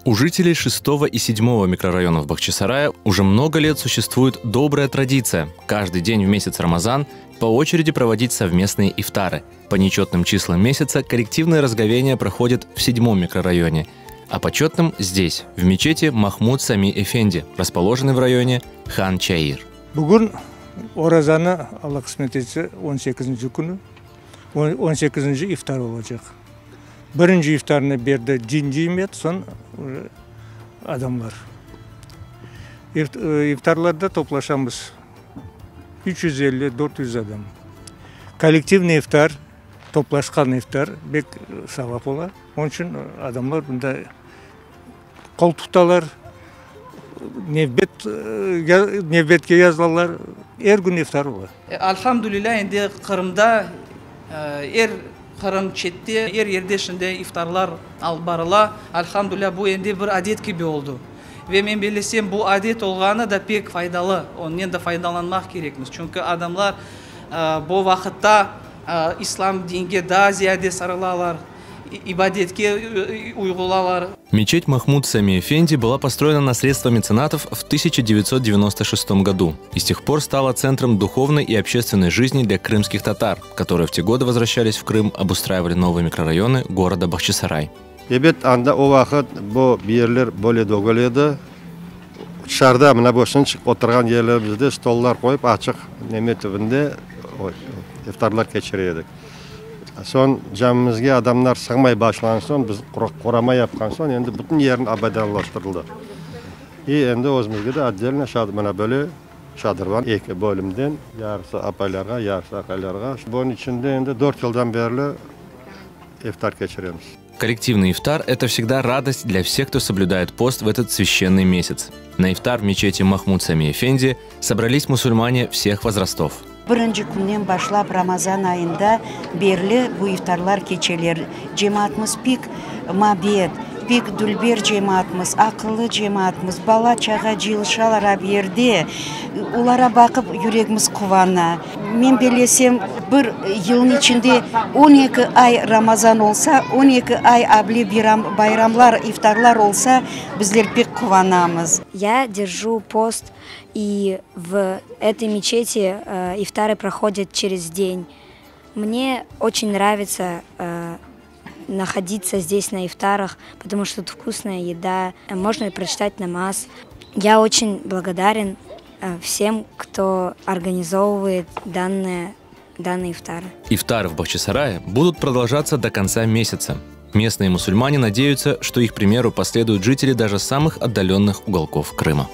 У жителей шестого и седьмого микрорайонов Бахчисарая уже много лет существует добрая традиция каждый день в месяц Рамазан по очереди проводить совместные ифтары. По нечетным числам месяца коллективное разговение проходит в седьмом микрорайоне, а по четным здесь, в мечети Махмуд Сами Эфенди, расположенной в районе Хан Чаир. Bugün orazanı, Alla qısmet etse, 18-nci künü, 18-nci iftar olacaq. Birinci iftarnı berdi din cemiyet, soñ adamlar. İftarlarda toplaşamız 350, 400 adam. Kollektivniy iftar, toplaşqan iftar bek savap ola. Onıñ içün adamlar bunda qol tutalar, nevbet nevbetke yazılalar, er kün iftar ola. Alhamdulilâ, endi Qırımda er Qırım çette, er yerde şimdi iftarlar alıp barıla. Alhamdulilâ, bu endi bir adet kibi oldı. Ve men bellesem, bu adet olğanı da pek faydalı, onnen de faydalanmaq kerekmiz. Çünki adamlar bu vaqıtta İslam dinge daa ziyade sarılalar. İbadetke uyğulalar. Мечеть Махмуд Сами Эфенди была построена на средства меценатов в 1996 году и с тех пор стала центром духовной и общественной жизни для крымских татар, которые в те годы возвращались в Крым, обустраивали новые микрорайоны города Бахчисарай. Ebet, anda o vaqıt bu yerler böyle degil edi. Tışarıda mına bu şınçıq oturğan yerlerimizde stollar qoyıp açıq neme tübünde iftarlar keçire edik. Soñ camimizge adamlar sığmay başlağan soñ, biz qorama yapqan soñ, endi bütün yerin abadanlaştırıldı. İ endi özümizge de otdelno mına böyle şadırvan eki bölümden, yarısı apaylarğa, yarısı aqaylarğa. Bunıñ içinde endi dört yıldan berli iftar keçiremiz. Коллективный ифтар – это всегда радость для всех, кто соблюдает пост в этот священный месяц. На ифтар в мечети Махмуд Сами Эфенди собрались мусульмане всех возрастов. Birinci künden başlap Ramazan ayında berli bu iftarlar keçeler. Cemaatımız pek mabet, pek dülber cemaatımız, aqıllı cemaatımız, bala-çağa cıyılışalar ab yerde, olara baqıp yüregimiz quvana. Men bellesem, bir yılnıñ içinde 12 ay Ramazan olsa, 12 ay able bayramlar, iftarlar olsa, bizler pek quvanamız. Я держу пост, и в этой мечети ифтары проходят через день. Мне очень нравится находиться здесь на ифтарах, потому что тут вкусная еда, можно прочитать намаз. Я очень благодарен всем, кто организовывает данные ифтары. Ифтары в Бахчисарае будут продолжаться до конца месяца. Местные мусульмане надеются, что их примеру последуют жители даже самых отдаленных уголков Крыма.